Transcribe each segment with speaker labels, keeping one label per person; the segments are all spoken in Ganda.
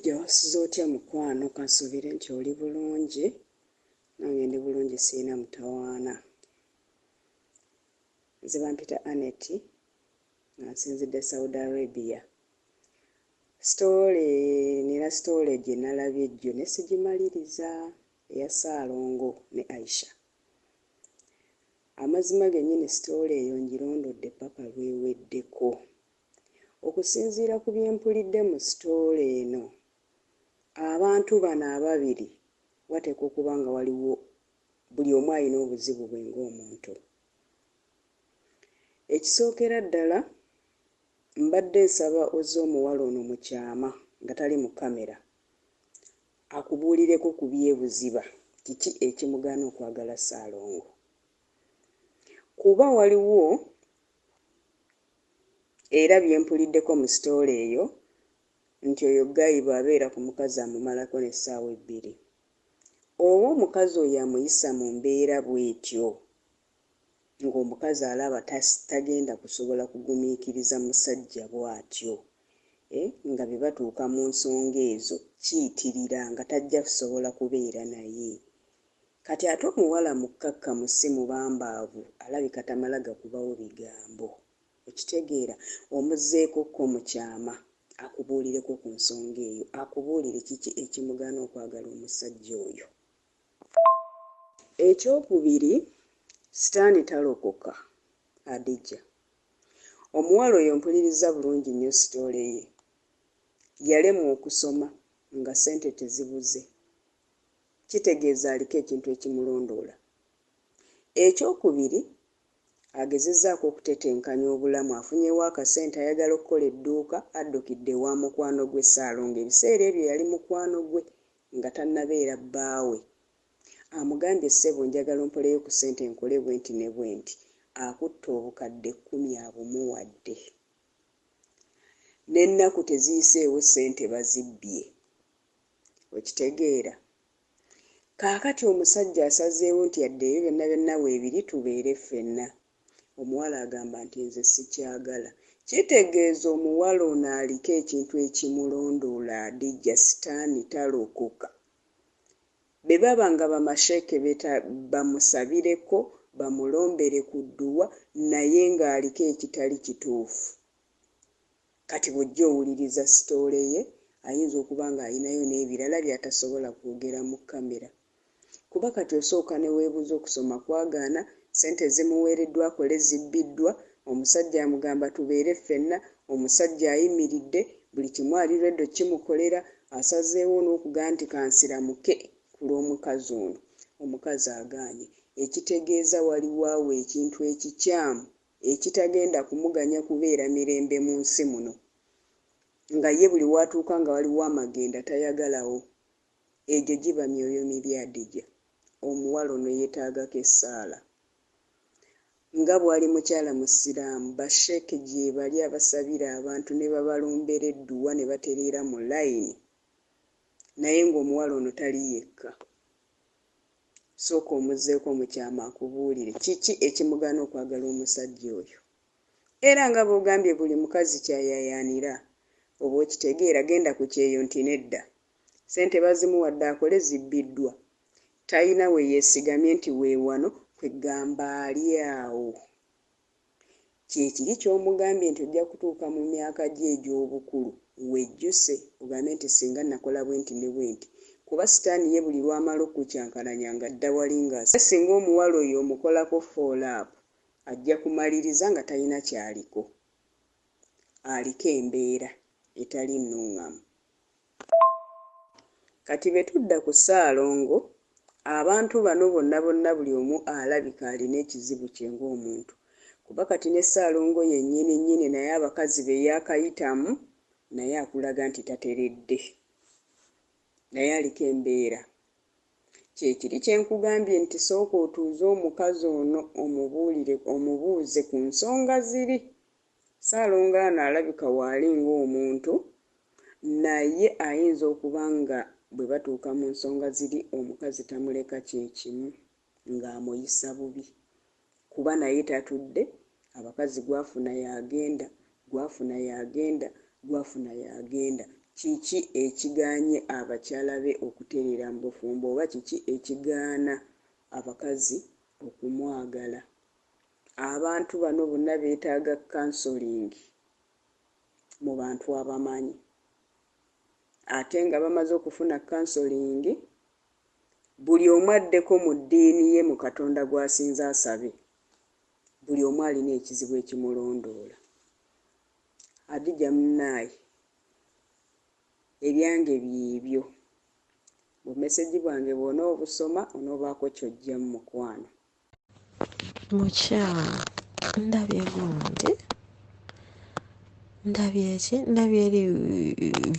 Speaker 1: Hadijja wasuze otya mukwano kansuubire nti oli bulungi nange ndi bulungi sirina mutawaana. Nze bampita Annet nga nsinzidde Saudi Arabia. Sitoole nina sitoole gye nalabye jjo ne sigimaliriza eya Ssaalongo ne Aisha. Amazima gennyini sitoole eyo ngirondodde ppaka lw'eweddeko. Okusinziira ku bye mpulidde mu sitoole eno, abantu bano ababiri wateekwa okuba nga waliwo buli omu alina obuzibu bwe ng'omuntu. Ekisookera ddala mbadde nsaba ozze omuwala ono mu kyama nga tali mu kkamera akubuulireko ku by'ebuziba kiki ekimugaana okwagala Ssaalongo kuba waliwo era bye mpuliddeko mu sitoole eyo nti oyo ggayi bw'abeera ku mukazi amumalako n'essaawa ebbiri. Oba omukazi oyo amuyisa mu mbeera bw'etyo ng'omukazi alaba tagenda kusobola kugumiikiriza musajja bw'atyo eh, nga bwe batuuka mu nsonga ezo kiyitirira nga tajja kusobola kubeera naye. Kati ate omuwala mukkakkamu si mubambaavu alabika tamala gakubawo bigambo. Okitegeera? Omuzzeeko ko mu kyama akubuulireko ku nsonga eyo, akubuulire kiki ekimugaana okwagala omusajja oyo. Ekyokubiri, sitaani talokoka, Hadijja. Omuwala oyo mpulirizza bulungi nnyo sitoole ye. Yalemwa okusoma nga ssente tezibuze. Kitegeeza aliko ekintu ekimulondoola. Ekyokubiri, agezezzaako okutetenkanya obulamu afunyeewo akasente ayagala okukola edduuka addukidde ewa mukwano gwe Ssaalongo ebiseera ebyo yali mukwano gwe nga tannabeera bbaawe amugambye ssebo njagala ompoleyo ku ssente nkole bwenti ne bwenti akutte obukadde kkumi abumuwadde n'ennaku teziyiseewo ssente bazibbye okitegeera Kaakati omusajja asazeewo nti yadde ebyo byonna byonna weebiri tubeere ffenna. Omuwala agamba nti nze sikyagala. Kitegeeza omuwala ono aliko ekintu ekimulondoola Hadijja sitaani talokoka. Bwe baba nga bamasheikh bamusabireko bamulombere ku dduwa naye ng'aliko ekitali kituufu. Kati bw'ojja owuliriza sitoole ye ayinza okuba ng'alinayo n'ebirala by'atasobola kwogera mu kkamera. Kuba kati osooka ne weebuuza okusoma kwagaana, ssente zimuweereddwa akole zibbiddwa, omusajja amugamba tubeere ffenna, omusajja ayimiridde, buli kimu ali ready okkimukolera, asazeewo n'okugamba nti kansiramuke ku lw'omukazi ono, omukazi agaanye. Ekitegeeza waliwo awo ekintu ekikyamu ekitagenda kumuganya kubeera mirembe mu nsi muno. Nga ye buli w'atuuka nga waliwo amagenda tayagalawo. Egyo giba myoyo mibi Adija. Omuwala ono yetaagako essaala. Nga bwali mukyala musiraamu, ba sheik gyebali abasabira abantu nebabalombera edduwa nebatereera mu line naye nga omuwala ono tali yekka. Sooka omuzzeeko mu kyama akubuulire kiki ekimugaana okwagala omusajja oyo. Era nga bwogambye buli mukazi kyayayaanira oba okitegeera genda ku kyeyo nti nedda. Ssente bazimuwadde akole zibbiddwa. Talina weyeesigamye nti weewano kwegamba ali awo. Kyekiri ky'omugambye nti ojja kutuuka mu myaka gyo egy'obukulu wejjuse ogambe nti singa nakola bwenti ne bwenti kuba sitaani ye buli lw'amala okukukyankalanya ng'adda wali nga singa omuwala oyo omukolako follow up ajja kumaliriza nga talina ky'aliko aliko embeera etali nnungamu. Kati bwe tudda ku Ssaalongo, abantu bano bonna bonna buli omu alabika alina ekizibu kye ng'omuntu. Kuba kati ne Ssaalongo yennyini nnyini naye abakazi be yaakayitamu naye akulaga nti tateredde. Naye aliko embeera. Kye kiri kye nkugambye nti sooka otuuze omukazi ono omubuulire omubuuze ku nsonga ziri. Ssaalongo ano alabika waali ng'omuntu naye ayinza okuba nga bwe batuuka mu nsonga ziri omukazi tamuleka kye kimu ng'amuyisa bubi kuba naye tatudde abakazi gw'afuna y'agenda, gw'afuna y'agenda, gw'afuna y'agenda. Kiki ekigaanye abakyala be okutereera mu bufumbo oba kiki ekigaana abakazi okumwagala? Abantu bano bonna beetaaga counseling mu bantu abamanyi. Ate nga bamaze okufuna counseling, buli omu addeko mu ddiini ye mu Katonda gw'asinza asabe. Buli omu alina ekizibu ekimulondoola. Hadijja munnaaye ebyange byebyo. Bu message bwange bw'onoobusoma onoobaako ky'oggyamu mukwano.
Speaker 2: Mukyala ndabye gundi ndabye ki ndabye eri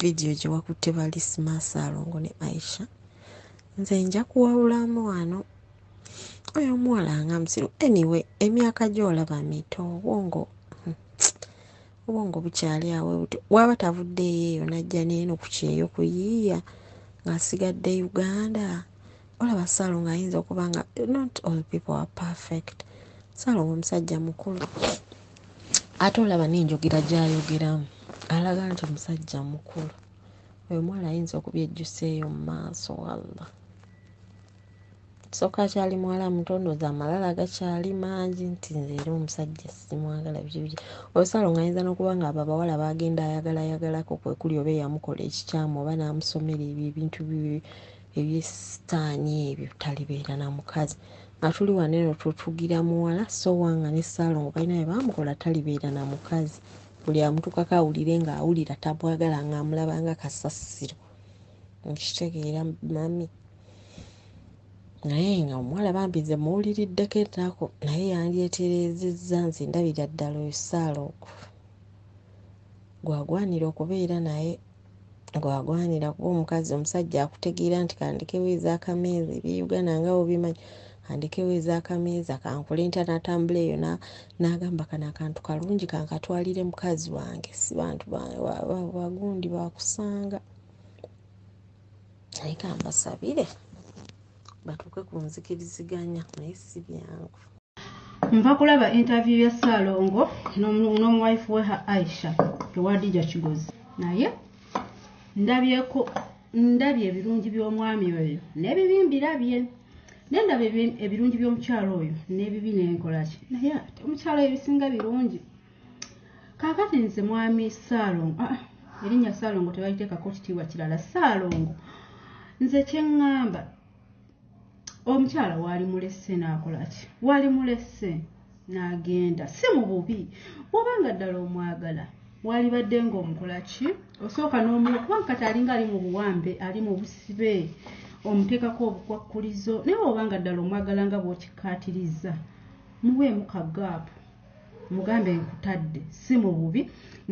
Speaker 2: vidiyo gye wakutte ba Lisma Ssaalongo ne Aisha nze nja kuwabulamu wano oyo omuwala nga musiru anyway emyaka gye olaba mito obwongo obwongo bukyali awo buti waba tavuddeeyo eyo n'ajja n'eno ku kyeyo kuyiiya ng'asigadde Uganda olaba Ssaalongo ayinza okuba nga not all people are perfect Ssaalongo musajja mukulu ate olaba n'enjogera gy'ayogeramu alaga nti musajja mukulu oyo omuwala ayinza okubyejjusa eyo mu maaso wallah Soka akyali muwala muto ndowooza amalala gakyali mangi nti nze era omusajja simwagala biki biki. Oyo Ssalongo ayinza n'okuba nga abo abawala b'agenda ayagalayagalako kwe kuli oba eyamukola ekikyamu oba n'amusomera ebyo ebintu ebyesitaani ebyo talibeera na mukazi. Nga tuli wano eno tutugira muwala so wa nga ne Ssalongo balina bye baamukola talibeera na mukazi. Buli amutuukako awulire ng'awulira tamwagala ng'amulaba nga kasasiro. Okitegeera mummy? Naye nga omuwala bambi nze muwuliriddeko ennaku naye yandyetereezezza nze ndabira ddala oyo Ssaalongo gw'agwanira okubeera naye gw'agwanira kuba omukazi omusajja akutegeera nti kandekewo ez'akameeza eby'e Uganda nga bw'obimanyi andekewo ez'akameeza kankole ntya n'atambula eyo n'agamba kano akantu kalungi kankatwalire mukazi wange si bantu bagundi bakusanga. Naye kambasabire batuuke ku nzikiriziganya naye si byangu.
Speaker 3: Nva kulaba interview ya Ssaalongo n'omuwife we Aisha ewa Hadija Kigozi naye ndabyeko ndabye ebirungi by'omwami oyo n'ebibi mbirabye ne ndaba ebirungi by'omukyalo oyo n'ebibi nenkola ki naye ate omukyalo oyo ebisinga birungi. Kaakati nze mwami Ssaalongo ah, erinnya Ssaalongo tebaliteekako kitiibwa kirala Ssaalongo nze kye ŋŋamba omukyala waali mulesse n'akola ki waali mulesse n'agenda si mu bubi bw'oba nga ddala omwagala waalibadde ng'omukola ki osooka n'omuwa kubanga kati alinga ali mu buwambe ali mu busibe omuteekako obukwakkulizo naye bw'oba nga ddala omwagala nga bw'okikkaatiriza muweemu ka gaapu Mugambe nkutadde si mu bubi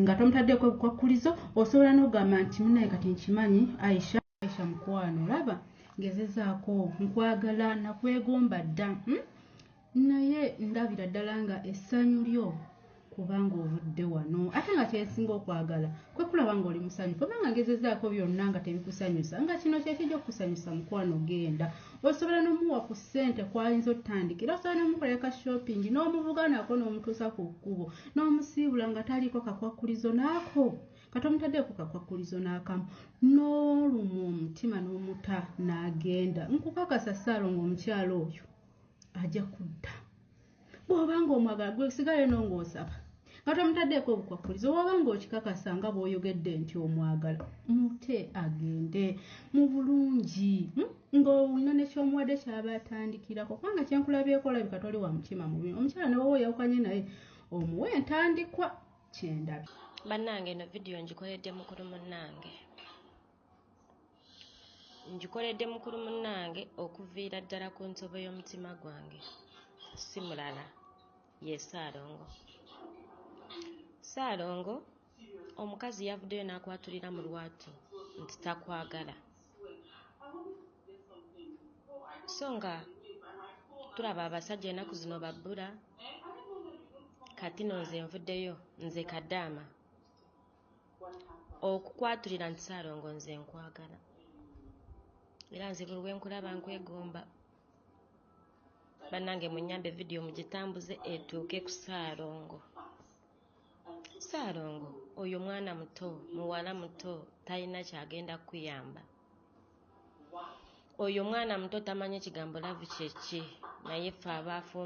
Speaker 3: nga tomutaddeeko bukwakkulizo osobola n'okugamba nti munaye kati nkimanyi Aisha Aisha mukwano olaba ngezezaako nkwagala nakwegomba dda hmm? naye ndabira ddala nga essanyu lyo kubanga ovudde wano ate nga kyensinga okwagala kwe kulaba ng'oli musanyufu oba nga ngezezaako byonna nga tebikusanyusa nga kino kyekijja okukusanyusa mukwano genda osobola nomuwa ku ssente kwayinza otutandikira osobola nomukolera ka shopping n'omuvuga nako n'omutuusa ku kkubo n'omusiibula nga taliiko kakwakkulizo naako katomutaddeeko kakwakkulizo n'akamu n'olumwa omutima n'omuta n'agenda nkukakasa Ssaalongo omukyala oyo ajja kudda bw'oba ng'omwagala gwe sigala eno ng'osaba nga tomutaddeeko obukwakkulizo bw'oba ng'okikakasa nga bw'oyogedde nti omwagala mute agende mu bulungi hmm? ng'olina ne ky'omuwadde ky'aba atandikirako kubanga kyenkulabyeko olabika toli wa mutima mubi omukyala ne woba oyawukanye naye omuwe entandikwa kyendabye.
Speaker 4: Bannange eno vidiyo ngikoledde mukulu munnange. Ngikoledde mukulu munnange okuviira ddala ku ntobo y'omutima gwange. Si mulala ye Ssaalongo. Ssaalongo omukazi yavuddeyo n'akwatulira mu lwatu nti takwagala. So nga tulaba abasajja ennaku zino babbula, kati no nze nvuddeyo nze kadaama. Okukwatulira nti Ssaalongo nze nkwagala era nze buli lwe nkulaba nkwegomba. Bannange munnyambe vidiyo mugitambuze etuuke ku Ssaalongo. Ssaalongo oyo mwana muto, muwala muto, talina ky'agenda kukuyamba. Oyo mwana muto tamanyi kigambo love kye ki, naye ffe abaafu.